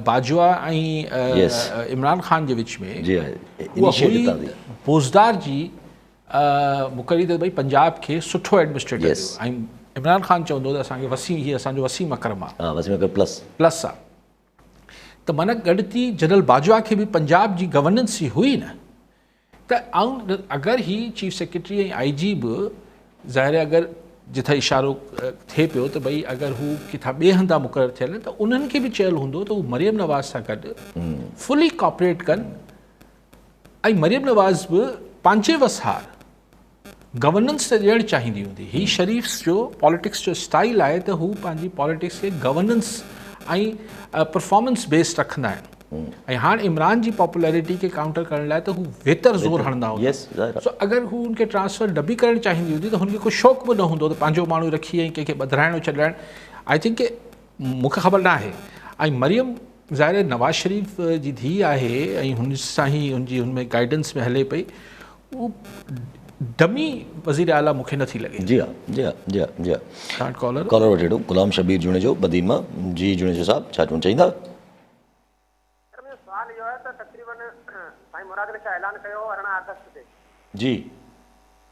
باجوا ۽ عمران خان جي وچ ۾ اها هئي بوزدار جي مقرري ته ڀئي پنجاب کي سٺو ايڊمنسٽريٽر ڏيو ۽ عمران خان چوندو ته اسان کي وسيم هي اسان جو وسيم اڪرم آ وسيم اڪرم پلس پلس آ ته معنيٰ ڳڻتي جنرل باجوا کي به پنجاب جي گورننس جي هئي نه ته آئون اگر هي چيف سيڪريٽري ۽ I جي به ظاهر آهي اگر جتان اشارو ٿئي پيو ته ڀئي اگر هو ڪٿان ٻئي هنڌان مقرر ٿيل آهن ته انهن کي به چيل هوندو ته هو مريم نواز سان گڏ فلي ڪوآپريٽ ڪن ۽ مريم نواز به پنهنجي وس هار گورننس ته ڏيڻ چاهيندي هوندي. هي شريف جو پاليٽڪس جو اسٽائيل آهي ته هو پنهنجي پاليٽڪس کي گورننس ۽ پرفارمنس بيسڊ رکندا آهن ۽ هاڻ عمران جي پاپولرٽي کي ڪائونٽر ڪرڻ لاء ته هو ويتر زور هڻندا هوندا. سو اگر هو ان کي ٽرانسفر نه به ڪرڻ چاهيندي هوندي ته هن کي ڪو شوق به نه هوندو ته پنهنجو ماڻهو رکي ۽ ڪنهن کي ٻڌرائڻو ڇڏرائڻ I think مون کي خبر نه آهي ۽ مريم ظاهر آهي نواز شريف جي ڌيء آهي ۽ هن سان ئي هن جي هن ۾ گائيڊنس ۾ هلي پئي اهو ڊمي وزير اعليٰ مون کي نٿي لڳي. جي ها جي ها جي ها جي ها ٿرڊ ڪالر. ڪالر وٺي وٺو غلام شبير جوڻيجو بدين مان جي جوڻيجو صاحب ڇا چوڻ چاهيندا. سر منهنجو سوال اهو آهي ته تقريبن سائين مراد علي شاهه اعلان ڪيو هو 18 آگسٽ تي جي.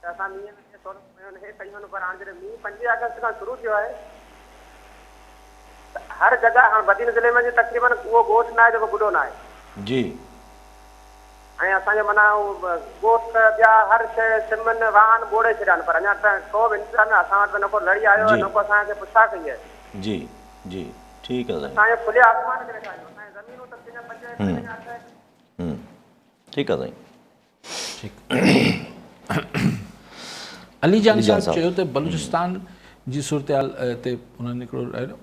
ته اسان مينهن کي سولر پينل هي ڪيون پر هاڻ جڏهن مينهن 5 آگسٽ کان شروع ٿيو آهي ته هر جڳهه هاڻ بدين ضلعي ۾ تقريبن اهو ڳوٺ ناهي جيڪو ٻڏو ناهي. جي. ۽ اسان جو معنيٰ ڳوٺ ٻيا هر شيء سمن واهن ٻوڙي ڇڏيا آهن پر اڃا ته ڪو به انتظاميا اسان وٽ ته نه ڪو لڙي آيو آهي نه ڪو اسان کي پڇا ڪئي آهي. جي جي ٺيڪ آهي سائين. اسان جي کلي آسمان تي ويٺا آهيون اسان جي زمينون ته ڪنهن جا 5 ايڪڙ ڪنهن جا 8 ايڪڙ. ٺيڪ آهي سائين. ٺيڪ علي جان صاحب چيو ته بلوچستان جي صورتحال تي انهن هڪڙو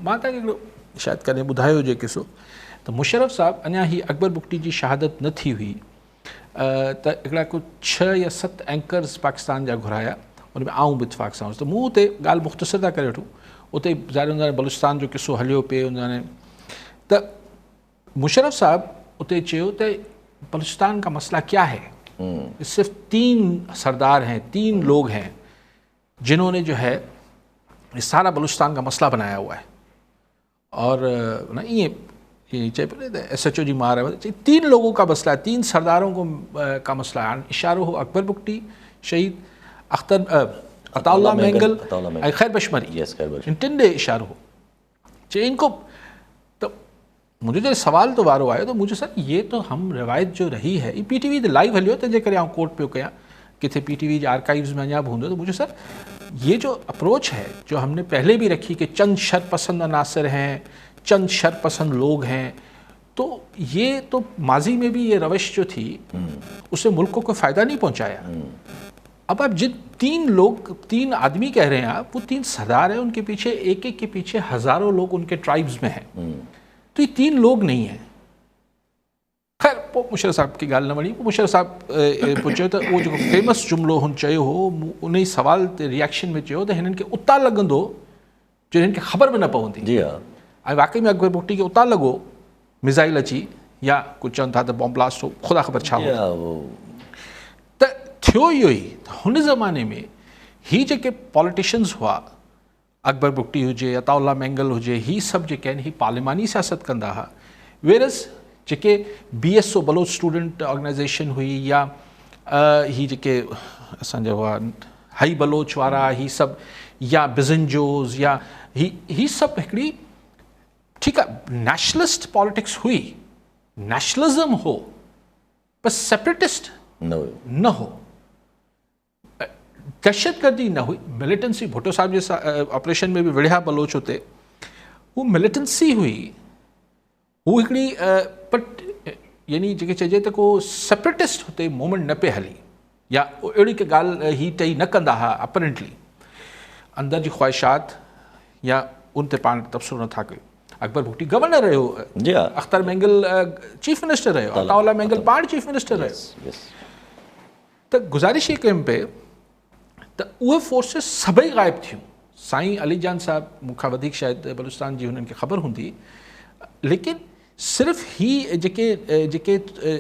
مان توهان کي هڪڙو شايد ڪڏهن ٻڌايو هجي قصو ته مشرف صاحب اڃا هي اڪبر بگٽي جي شهادت نه ٿي هئي ته هڪڙا ڪو 6 يا 7 اينڪرز پاڪستان جا گهرايا ان ۾ آئون به اتفاق سان هوس ته مون اتي ڳالهه مختصر ٿا ڪري وٺون اتي ظاهر بلوچستان جو قصو هليو پئي ان ته مشرف صاحب اتي چيو ته بلوچستان کا مسئله کيا هي صرف 3 سردار هين 3 لوگ هين جنهون ني جو هي سارا بلوچستان کا مسئله بنايا هوا هي اور نه ائين چئي پيو ته ايس ايچ او جي مار آهي 3 لوگون کا مسئله هي 3 سردارون کو کا مسئله هي اشارو هو اڪبر بگٽي شهيد اختر عطا الله مينگل ۽ خير بخش مري ان ٽن ڏي اشارو هو چئي ان کو ته منهنجو جڏهن سوال تو وارو آيو ته مون چيو سر يي تو هم روايت جو رهي هي هي پي ٽي وي تي لائيو هليو تنهن جي ڪري آئون ڪوٽ پيو ڪيان ڪٿي پي ٽي وي جي آرڪائيوز ۾ اڃا به هوندو ته مون چيو سر يي جو اپروچ هي جو هم ني پهلي به رکي ڪي چند شر پسند عناصر هين چند شر پسند لوگ هين تو يي تو ماضي ۾ به يي روش جو ٿي اس ني ملڪ کو کوئي فائده نهين پهنچايا اب آپ جن 3 لوگ 3 آدمي ڪهه رهي هين آپ وہ 3 سردار هين ان ڪي پيڇي ايڪ ايڪ ڪي پيڇي هزارون لوگ ان ڪي ٽرائبز ۾ هين تو يي 3 لوگ نهين هين خير پو पोइ मुशर्रफ साहिब खे ॻाल्हि न वणी। पोइ मुशर्रफ साहिब पोइ चयो त उहो जेको फेमस जुमिलो हुन चयो हो, उन ई सवाल ते रिएक्शन में चयो त हिननि खे उतां लॻंदो जो हिननि खे ख़बर बि न पवंदी। जी हा, ऐं वाकई में अकबर बुगटी खे उतां लॻो मिज़ाइल अची या कुझु चवनि था त बॉम्ब ब्लास्ट हो, ख़ुदा ख़बर छा हो। त थियो इहो ई त हुन ज़माने में ही जेके पॉलिटिशियंस हुआ, अकबर बुगटी हुजे, अताउल्ला मैंगल हुजे, ही सभु जेके आहिनि ही पार्लिमानी सियासत कंदा हुआ। वेरस जेके B S O Baloch student organisation हुई या ही जेके असांजा हुआ हई बलोच वारा, ही सभु या बिज़ंजोज़ या ही सभु हिकिड़ी ठीकु आहे नेशनलिस्ट पॉलिटिक्स हुई, नेशनलिज़म हो, पर सेपरेटिस्ट न हो, दहशतगर्दी न हुई, मिलिटेंसी भुट्टो साहिब जे ऑपरेशन में बि विढ़िया बलोच हुते, उहो मिलिटेंसी हुई, हू हिकिड़ी पर यानी जेके चइजे त को सेपरेटिस्ट हुते मूवमेंट न पे हली या अहिड़ी का ॻाल्हि ही टई न कंदा हुआ। अपरेंटली अंदरि जी ख़्वाहिशात या उन ते पाण तबसिरो नथा कयूं। अकबर बुगटी गवर्नर रहियो, जी हा, अख्तर मैंगल चीफ मिनिस्टर रहियो, अताउल्ला मैंगल पाण चीफ मिनिस्टर रहियो। त गुज़ारिश इहा कयुमि पे त उहे फोर्सेस सभई ग़ाइब थियूं। साईं अली जान साहिब मूंखां वधीक शायदि बलूचिस्तान जी हुननि खे ख़बर हूंदी, लेकिन सिर्फ़ ही जेके जेके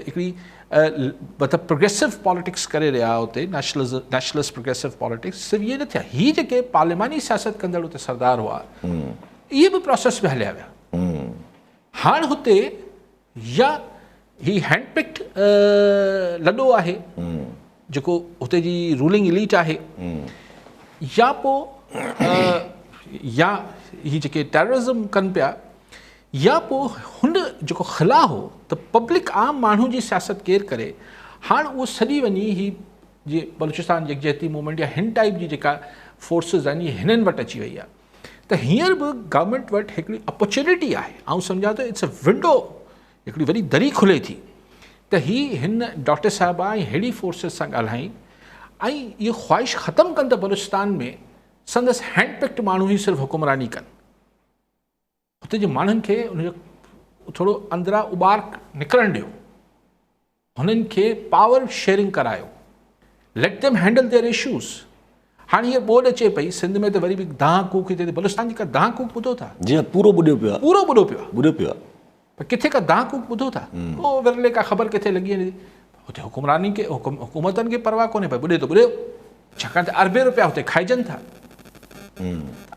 हिकिड़ी मतिलबु प्रोग्रेसिव पॉलिटिक्स करे रहिया हुते, नेशनलिस्ट प्रोग्रेसिव पॉलिटिक्स, सिर्फ़ इहे न थिया, ही जेके पार्लिमानी सियासत कंदड़ हुते सरदार हुआ, इहे बि प्रोसेस में हलिया विया। हाणे हुते या ही हैंड पिक्ड लॾो आहे जेको हुते जी रूलिंग इलीट आहे, या पोइ या ही जेके टेररिज़म कनि पिया, या पोइ हुन जेको ख़िला हो त पब्लिक आम माण्हू जी सियासत केरु करे। हाणे उहो सॼी वञी ही जीअं बलूचिस्तान यकजहती मूवमेंट या हिन टाइप जी जेका फोर्सिस आहिनि इहे हिननि वटि अची वई आहे। त हींअर बि गवर्नमेंट वटि हिकिड़ी अपॉर्चुनिटी आहे, आउं सम्झां थो it's a window, हिकिड़ी वॾी दरी खुले थी त ही हिन डॉक्टर साहिबा ऐं अहिड़ी फोर्सिस सां ॻाल्हाइनि ऐं इहो ख़्वाहिश ख़तमु कनि त बलूचिस्तान में संदसि हैंड पिक्ड माण्हू ई सिर्फ़ु हुकुमरानी कनि, हुते जे माण्हुनि खे हुनजो थोरो अंदरां उबार निकिरणु ॾियो, हुननि खे पावर शेयरिंग करायो, let them handle their issues. हाणे हीअ ॿोॾ अचे पई सिंध में त वरी बि दाह कूक थिए थी, बलूचिस्तान जी का दाह कूक ॿुधो था? जी हा, पूरो ॿुॾियो पियो आहे, पूरो ॿुॾो पियो आहे, ॿुॾियो पियो आहे, पर किथे का दाह कूक ॿुधो था? पोइ विरले का ख़बर किथे लॻी वञे, हुते हुकुमरानी खे हुकूमतनि खे परवाह कोन्हे, भई ॿुॾे त ॿुॾियो, छाकाणि त अरबे रुपया हुते खाइजनि था।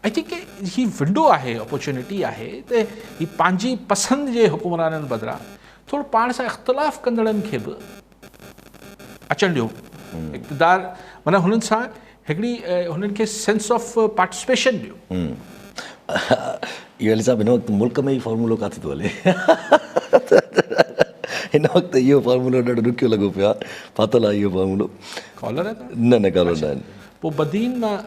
I think he window आहे, अपॉर्चुनिटी आहे त ही पंहिंजी पसंदि जे हुकुमराननि बदिरां थोरो पाण सां इख़्तिलाफ़ कंदड़नि खे बि अचणु ॾियो इक़्तिदार, माना हुननि सां हिकिड़ी हुननि खे सेंस ऑफ पार्टिसिपेशन ॾियो। इहो अली साहिबु हिन वक़्तु मुल्क में ई फॉर्मूलो किथे थो हले, हिन वक़्तु इहो फॉर्मूलो ॾाढो ॾुखियो लॻो पियो आहे, फाथिल आहे इहो फॉर्मूलो। कॉलर आहे? न न कॉलर न आहिनि। पोइ बदीन मां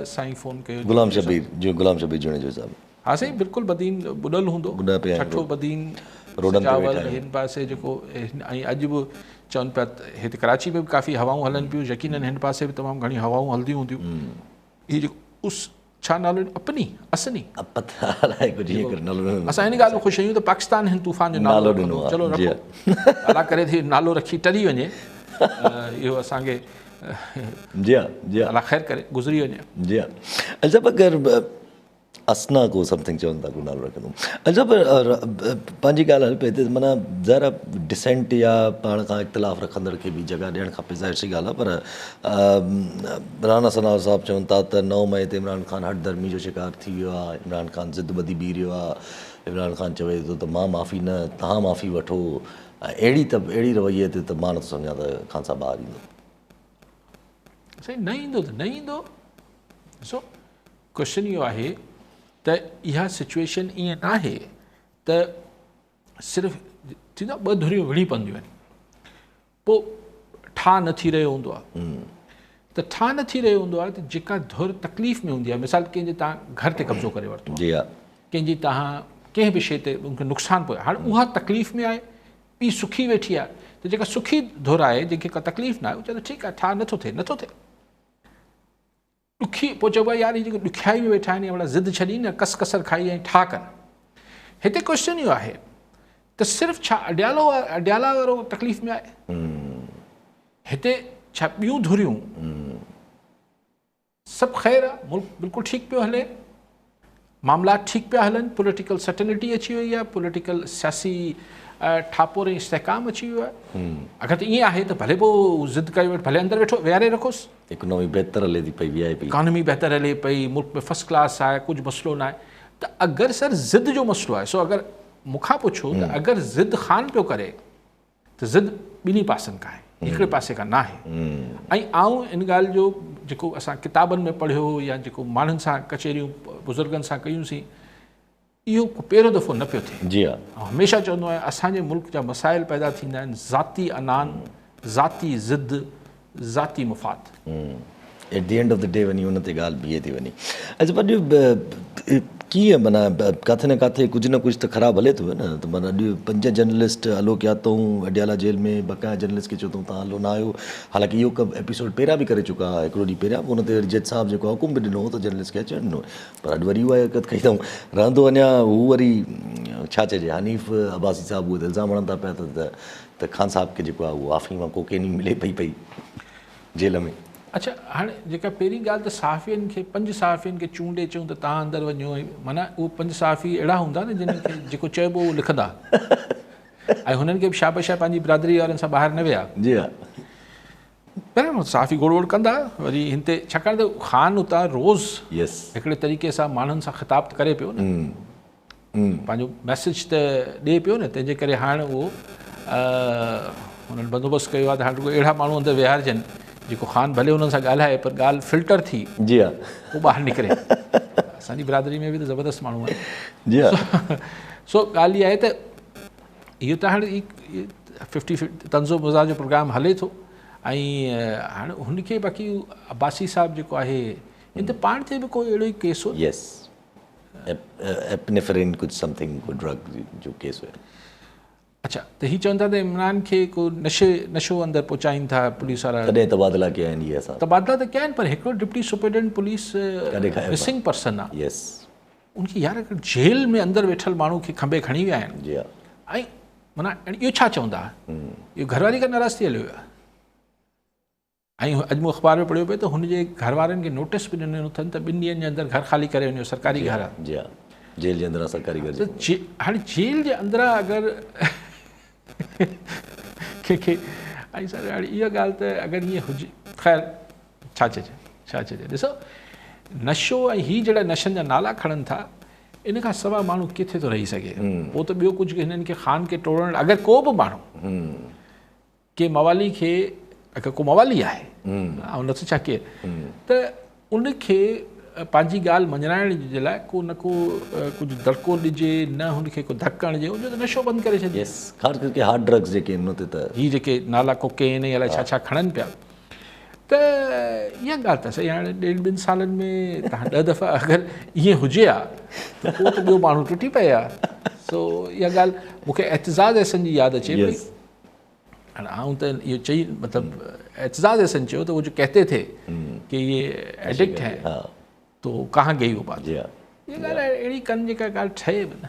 साईं फ़ोन कयो, गुलाम शबीर जो, गुलाम शबीर जुणेजो साहिबु। हा साईं बिल्कुलु, बदीन ॿुॾल हूंदो, छठो बदीन रोडनि ते वेठा हिन पासे जेको ऐं अॼु बि चवनि पिया हिते कराची में बि काफ़ी हवाऊं हलनि पियूं, यकीनन हिन पासे बि तमामु घणियूं हवाऊं हलंदियूं हूंदियूं। हीउ जेको उस छा नालो अपनी असनी असां हिन ॻाल्हि में ख़ुशि आहियूं त पाकिस्तान हिन तूफ़ान जो नालो ॾिनो, चलो रखो, अलाह करे थी नालो रखी टरी वञे, इहो असांखे जी हा, जी हा, अलाह ख़ैर करे गुज़री वञे। जी हा, अच्छा अगरि असना को समथिंग चवनि था को नालो रखंदो। अच्छा पर पंहिंजी ॻाल्हि हले पई त माना ज़ाहिर आहे डिसेंट या पाण खां इख़्तिलाफ़ रखंदड़ खे बि जॻह ॾियणु खपे, ज़ाहिर सी ॻाल्हि आहे। पर राणा सना साहिबु चवनि था त 9 मई ते इमरान ख़ान हठ धर्मी जो शिकार थी वियो आहे, इमरान ख़ान ज़िद ॿधी बीह रहियो आहे, इमरान ख़ान चवे थो त मां माफ़ी न, तव्हां माफ़ी वठो, अहिड़ी त अहिड़ी रवैये ते त मां नथो सम्झां त ख़ान साहिबु ॿाहिरि ईंदो। साईं न ईंदो त न ईंदो। ॾिसो क्वेश्चन इहो आहे त इहा सिचुएशन ईअं न आहे त सिर्फ़ु थींदो आहे ॿ धुरियूं विड़ी पवंदियूं आहिनि, पोइ ठाह न थी रहियो हूंदो आहे, त ठाह न थी रहियो हूंदो आहे त जेका धुर तकलीफ़ में हूंदी आहे, मिसाल कंहिंजे तव्हां घर ते कब्ज़ो करे वरितो, जी हा, कंहिंजी तव्हां कंहिं बि शइ ते उनखे नुक़सानु पयो, हाणे उहा तकलीफ़ में आहे, ॿी सुखी वेठी आहे, त जेका सुखी धुर आहे जंहिंखे का तकलीफ़ न आहे उहो चए ठीकु आहे ठाह नथो थिए, नथो थिए, ॾुखी पोइ चइबो आहे यार हीअ जेके ॾुखियाई में वेठा आहिनि वॾा ज़िद छॾी न, कस कसर खाई ऐं ठाह कनि। हिते क्वेश्चन इहो आहे त ته صرف ڇا اڊيالو اڊيالا وارو تڪليف ۾ آهي؟ هتي ڇا ٻيون ڌريون سڀ خير آ، ملڪ بلڪل ٺيڪ پيو هلي، معاملا ٺيڪ پيا هلن، پوليٽيڪل سرٽنٽي اچي وئي آ، پوليٽيڪل سياسي ٺاپور ۽ استحڪام اچي ويو آهي. اگر ته ائين آهي ته ڀلي پوء ضد ڪيو ويٺ، ڀلي اندر ويٺو ويهاري رکوس. اڪانومي بهتر هلي ٿي پئي، وي آء پي. اڪانومي بهتر هلي پئي، ملڪ ۾ فرسٽ ڪلاس آهي، ڪجهه مسئلو ناهي. ته اگر سر ضد جو مسئلو آهي، سو اگر مون کان پڇو ته اگر ضد خان پيو ڪري ته ضد ٻنهي پاسن کان آهي، هڪڙي پاسي کان ناهي. ۽ آئون ان ڳالهه جو جيڪو اسان ڪتابن ۾ پڙهيو يا جيڪو ماڻهن سان ڪچهريون بزرگن سان ڪيونسين، اهو ڪو پهريون دفعو نه پيو ٿئي. جي ها. آئون هميشه چوندو آهيان اسان جي ملڪ جا مسائل پيدا ٿيندا آهن ذاتي انان، ذاتي ضد، ذاتي مفاد. At the end of the day وڃي ان تي ڳالهه بيهي ٿي وڃي. اچا پر ڪيئن معنيٰ ڪاٿي نه ڪاٿي ڪجهه نه ڪجهه ته خراب هلي ٿو نه ته معنيٰ اڄ 5 جرنلسٽ هلو ڪيا اٿئون اڊيالا جيل ۾ بقايا جرنلسٽ کي چيو اٿئون تان هلو نه آيو حالانڪه اهو ڪم ايپيسوڊ پهريان به ڪري چڪا هئا هڪڙو ڏينهن پهريان به ان تي وري جج صاحب جيڪو حڪم به ڏنو هو ته جرنلسٽ کي اچڻ ڏنو پر اڄ وري اها حرڪت ڪئي اٿئون رهندو اڃا هو وري ڇا چئجي حنيف عباسي صاحب اهي ته الزام هڻن ٿا پيا ته ته خان صاحب کي جيڪو آهي اهو آفيم ۽ ڪوڪين ئي ملي پئي پئي جيل ۾. اڇا هاڻي جيڪا پهرين ڳالهه ته صحافين کي 5 صحافين کي چونڊي چئون ته توهان اندر وڃو ۽ معنيٰ اهي 5 صحافي اهڙا هوندا نه جن کي جيڪو چئبو اهو لکندا ۽ هنن کي به شابش آهي پنهنجي برادري وارن سان ٻاهر نه ويا. جي ها. پهريون صحافي گوڙ ووڙ ڪندا وري هن تي ڇاڪاڻ ته خان اتان روز يس هڪڙي طريقي سان ماڻهن سان خطاب ته ڪري پيو نه. پنهنجو ميسيج ته ڏئي پيو نه، تنهن جي ڪري هاڻ اهو هنن بندوبست ڪيو آهي ته هاڻ رڳو اهڙا ماڻهو اندر ويهارجن جيڪو خان ڀلي انهن سان ڳالهائي پر ڳالهه فلٽر ٿي جي ها پوء ٻاهر نڪري. اسان جي برادري ۾ به ته زبردست ماڻهو آهن. جي ها. سو ڳالهه اها آهي ته اهو ته هاڻي 50 طنز و مزاح جو پروگرام هلي ٿو ۽ هاڻ هن کي باقي عباسي صاحب جيڪو آهي ان ته پاڻ تي به ڪو اهڙو ئي ڪيس هو. يس. ايپنيفرين ڪجهه سمٿنگ ڪو ڊرگ جو ڪيس هيو. اڇا ته هي چون ٿا ته عمران کي ڪو نشي نشو اندر پهچائين ٿا پوليس وارا. تڏهن تبادلا ڪيا آهن اهي اسان. تبادلا ته ڪيا آهن پر هڪڙو deputy superintendent police missing person آ. يس. ان کي يار هڪ جيل ۾ اندر ويٺل ماڻهو کي کنڀي کڻي ويا آهن. جي ها. ۽ معنيٰ اهو ڇا چوندا اهو گهر واري کان ناراض ٿي هليو ويو آ. ۽ اڄ مون اخبار ۾ پڙهيو پئي ته هن جي گهر وارن کي نوٽيس به ڏنو اٿن ته 2 ڏينهن جي اندر گهر خالي ڪري وڃو، سرڪاري گهر آهي. جي ها، جيل جي اندران سرڪاري گهر. ته هاڻي جيل جي اندران اگر ڪنهن کي ۽ سر هاڻي اها ڳالهه ته اگر ائين هجي، خير ڇا چئجي ڇا چئجي. ڏسو نشو ۽ هي جهڙا نشن جا نالا کڻن ٿا ان کان سواء ماڻهو ڪٿي ٿو رهي سگهي. پوء ته ٻيو ڪجهه هنن کي خان کي ٽوڙڻ اگر ڪو به ماڻهو ڪنهن موالي کي اگر ڪو موالي آهي آئون نٿو چوان ڪير ته ان کي پنهنجي ڳالهه مڃرائڻ جي لاء ڪو نه ڪو ڪجهه دڙڪو ڏجي نه هن کي ڪو ڌڪ هڻجي ان جو ته نشو بند ڪري ڇڏجي. يس خاص ڪري هارڊ ڊرگس جيڪي آهن ان تي ته هي جيڪي نالا ڪوڪين ۽ الائي ڇا ڇا کڻن پيا ته اها ڳالهه ته صحيح هاڻي ڏيڍ ٻن سالن ۾ تهان 10 دفعا اگر ائين هجي ها ته پوء ته ٻيو ماڻهو ٽٽي پئي ها. سو اها ڳالهه مون کي اعتزاز احسن جي ياد اچي پئي. هاڻي آئون ته اهو چئي مطلب اعتزاز احسن چيو ته هو جو ڪهتي ٿي ڪي يي ايڊڪٽ هين تو ڪهان گئي هو بات. اها ڳالهه اهڙي ڪن جيڪا ڳالهه ٺهي به نه.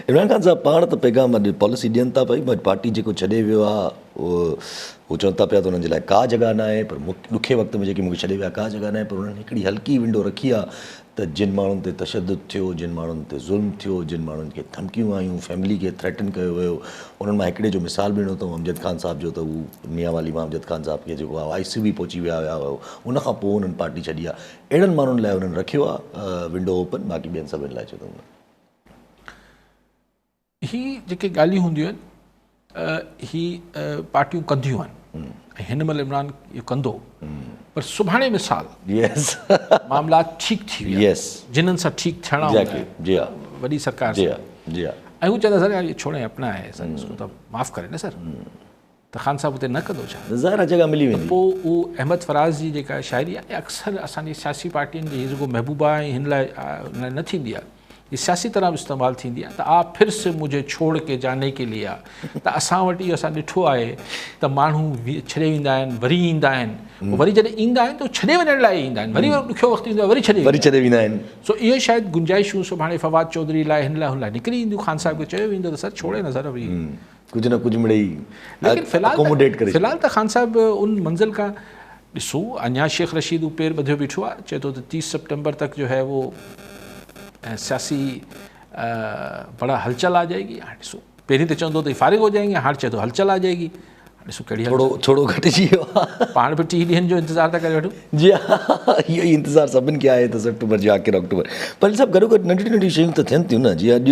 عمران خان صاحب پاڻ ته پيغام اڄ پاليسي ڏين ٿا پئي پر پارٽي جيڪو ڇڏي ويو آهي اهو چون ٿا پيا ته انهن جي لاء ڪا جڳهه ناهي پر ڏکي وقت ۾ جيڪي مون کي ڇڏي ويا ڪا جڳهه ناهي پر انهن هڪڙي هلڪي ونڊو رکي آهي ته جن ماڻهن تي تشدد ٿيو، جن ماڻهن تي ظلم ٿيو، جن ماڻهن کي ڌمڪيون آيون، فيملي کي ٿريٽن ڪيو ويو، انهن مان هڪڙي جو مثال به ڏنو اٿئون امجد خان صاحب جو ته هو ميانوالي مان امجد خان صاحب کي جيڪو آهي آء سي يو به پهچي ويا هيا ان کان پوء انهن پارٽي ڇڏي آهي، اهڙن ماڻهن لاء انهن رکيو آهي ونڊو اوپن باقي ٻين سڀن لاء چيو اٿئون نه. هي جيڪي ڳالهيون هونديون آهن هي پارٽيون ڪنديون آهن ۽ هن مهل عمران اهو ڪندو پر سڀاڻي مثال معاملا ٺيڪ ٿي ويا جنن سان ٺيڪ ٿيڻا هوندا وڏي سرڪار سان ۽ هو چوندا سر يار ڇوڙي اپنا آهي سر اس کو ته معاف ڪري نه سر ته خان صاحب اتي نه ڪندو ڇا؟ ظاهر آهي جڳهه ملي ويندي. ته پوء اهو احمد فراز جي جيڪا شاعري آهي اڪثر اسان جي سياسي پارٽين جي هي جيڪو محبوبا ۽ هن لاء نه ٿيندي آهي. هي سياسي طرح به استعمال ٿيندي آهي ته آپ ڦر سي مجهي ڇوڙ ڪي جاني ڪي ليي آ ته اسان وٽ اهو اسان ڏٺو آهي ته ماڻهو ڇڏي ويندا آهن وري ايندا آهن پوء وري جڏهن ايندا آهن ته ڇڏي وڃڻ لاء ايندا آهن وري ڏکيو وقت ايندو آهي وري ڇڏي وري ڇڏي ويندا آهن. سو اهي شايد گنجائشون سڀاڻي فواد چوڌري لاء هن لاء هن لاء نڪري اينديون خان صاحب کي چيو ويندو ته سر ڇوڙي نه سر ابي ڪجهه نه ڪجهه مڙئي ليڪن في الحال ته خان صاحب ان منزل کان ڏسو اڃا شيخ رشيد هو پير ٻڌيو بيٺو آهي چئي ٿو ته 30 سپٽمبر تڪ جو هي وو سياسي بڙا هلچل آ جائي گي هاڻي ڏسو پهرين ته چوندو ته فارغ هو جائين گي هاڻي چئي ٿو هلچل آ جائي گي ڏسو ڪهڙي ٿورو ٿورو گهٽجي ويو آهي پاڻ به 30 ڏينهن جو انتظار ٿا ڪري وٺون. جي ها اهو ئي انتظار سڀن کي آهي ته سيپٽمبر جي آخر آڪٽوبر پر سڀ گڏو گڏ ننڍڙيون ننڍڙيون شيون ته ٿين ٿيون نه جيئن اڄ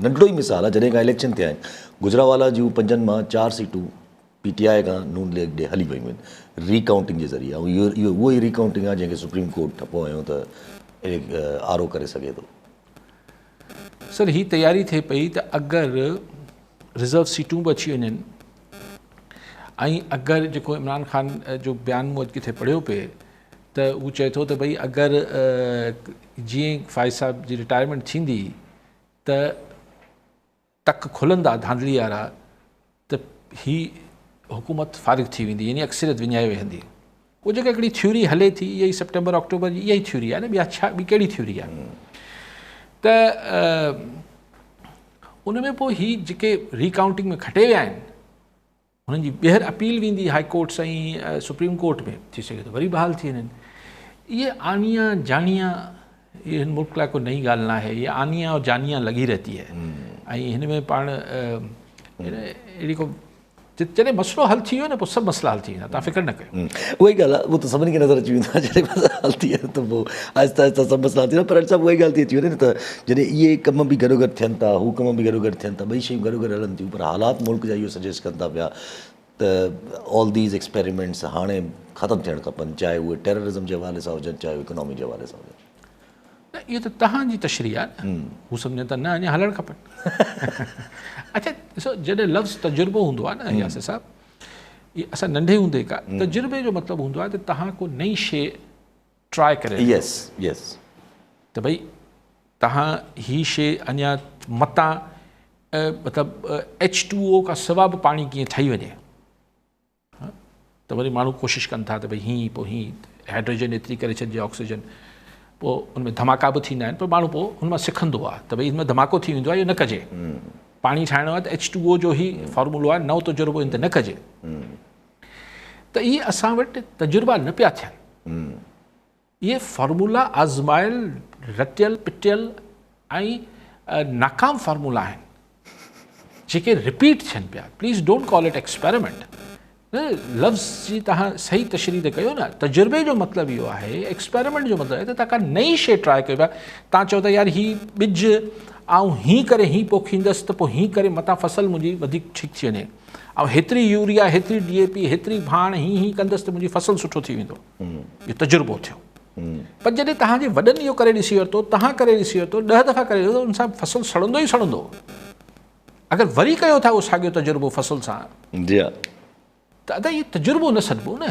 ننڍڙو ئي مثال آهي جڏهن کان اليڪشن ٿيا آهن گجرانوالا جون پنجن مان 4 سيٽون پي ٽي آء کان نون ليگ ڏي هلي ويون آهن ري ڪائونٽنگ جي ذريعي ۽ اهو اهو اهو ئي ري ڪائونٽنگ آهي جنهن کي سپريم ڪورٽ ٺپو هنيو ته آر او ڪري سگهي ٿو. سر هي تياري ٿئي پئي ته اگر رزرو سيٽون به اچي وڃن ۽ اگر جيڪو عمران خان جو بيان مون اڄ ڪٿي پڙهيو پئي ته هو چئي ٿو ته ڀئي اگر جيئن فائز صاحب جي رٽائرمينٽ ٿيندي ته تڪ کلندا ڌانڌلي وارا ته هي حڪومت فارغ ٿي ويندي يعني اڪثريت وڃائي ويهندي. اهو جيڪا هڪڙي ٿيوري هلي ٿي اها ئي سيپٽمبر آڪٽوبر جي اها ئي ٿيوري آهي نه ٻيا ڇا ٻي ڪهڙي ٿيوري آهي ته ان ۾ پوء هي جيڪي ريڪائونٽنگ ۾ کٽي ويا آهن هنن جي ٻيهر اپيل ويندي هائي ڪورٽس ۽ سپريم ڪورٽ ۾ ٿي سگهي ٿو وري بحال ٿي وڃن. اهي آنيا جانيا اهي هن ملڪ لاء ڪو نئين ڳالهه ناهي. اهي آنيا اور جانيا لڳي رهتي هي ۽ هن ۾ پاڻ اهڙي ڪو جڏهن مسئلو حل ٿي ويو نه پوء سڀ مسئلا حل ٿي ويندا توهان فڪر نه ڪيو. اها ئي ڳالهه آهي اهو ته سڀني کي نظر اچي ويندو آهي جڏهن مسئلا حل ٿي ويا ته پوء آهستي آهستي سڀ مسئلا حل ٿي ويندا پر صاحب اها ئي ڳالهه ٿي اچي وڃي نه ته جڏهن اهي ڪم به گڏوگڏ ٿين ٿا هو ڪم به گڏوگڏ ٿين ٿا ٻئي شيون گڏوگڏ هلن ٿيون پر حالات ملڪ جا اهو سجيسٽ ڪن ٿا پيا ته آل these experiments هاڻي ختم ٿيڻ کپن چاهي اهي ٽيررزم جي حوالي سان هجن چاهي اڪنامي جي حوالي سان هجن. نه اهو ته توهان جي تشريح آهي نه هو سمجهن ٿا نه اڃا هلڻ کپن. اڇا ڏسو جڏهن لفظ تجربو هوندو آهي نه ياسر صاحب اهي اسان ننڍي هوندي کان تجربي جو مطلب هوندو آهي ته توهان ڪو نئين شيء ٽرائي ڪري رهيا يس يس ته ڀئي توهان هي شيء اڃا متان مطلب ايڇ ٽو او کان سوا به پاڻي ڪيئن ٺهي وڃي ته وري ماڻهو ڪوشش ڪن ٿا ته ڀئي هين پوء هين هائڊروجن ايتري ڪري ڇڏجي آڪسيجن پوء ان ۾ ڌماڪا به ٿيندا آهن پر ماڻهو پوء ان مان سکندو آهي ته ڀئي ان ۾ ڌماڪو ٿي ويندو آهي اهو نه ڪجي پاڻي ٺاهڻو آهي ته ايڇ ٽو او جو هي فارمولو آهي نئون تجربو ان تي نه ڪجي ته اهي اسان وٽ تجربا نه پيا ٿين اهي فارمولا آزمايل، رٽيل پٽيل ۽ ناڪام فارمولا آهن جيڪي رپيٽ ٿين پيا. Please don't call it experiment. لفظ جي توهان صحيح تشريح ته ڪيو نه. تجربي جو مطلب اهو آهي، ايڪسپيريمينٽ جو مطلب آهي ته توهان ڪا نئين شيء ٽرائي ڪيو پيا. توهان چئو ٿا يار هي ٻج آئون هين ڪري هين پوکيندس ته پوء هين ڪري متان فصل منهنجي وڌيڪ ٺيڪ ٿي وڃي. آئون هيتري يوريا، هيتري ڊي اي پي، هيتري ڀاڻ هين هين ڪندس ته منهنجي فصل سٺو ٿي ويندو. اهو تجربو ٿيو. پر جڏهن توهان جي وڏن اهو ڪري ڏسي ورتو، توهان ڪري ڏسي ورتو، 10 دفعا ڪري ورتو، ان سان فصل سڙندو ئي سڙندو. اگر وري ڪيو ٿا اهو ساڳيو تجربو فصل سان، جي ها، ته ادا اهو تجربو نه سڏبو نه،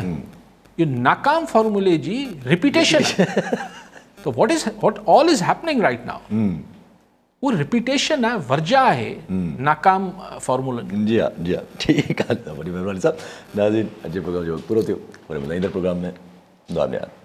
اهو ناڪام فارمولي جي رپيٽيشن. ته what is what all is happening right now, اهو رپيٽيشن آهي، ورجاء آهي ناڪام فارمولن جو. جي ها جي ها ٺيڪ آهي وڏي مهرباني صاحب. ناظرين اڄ جي پروگرام جو وقت پورو ٿيو، وري ملون ايندڙ پروگرام ۾. دعا ۾ ياد.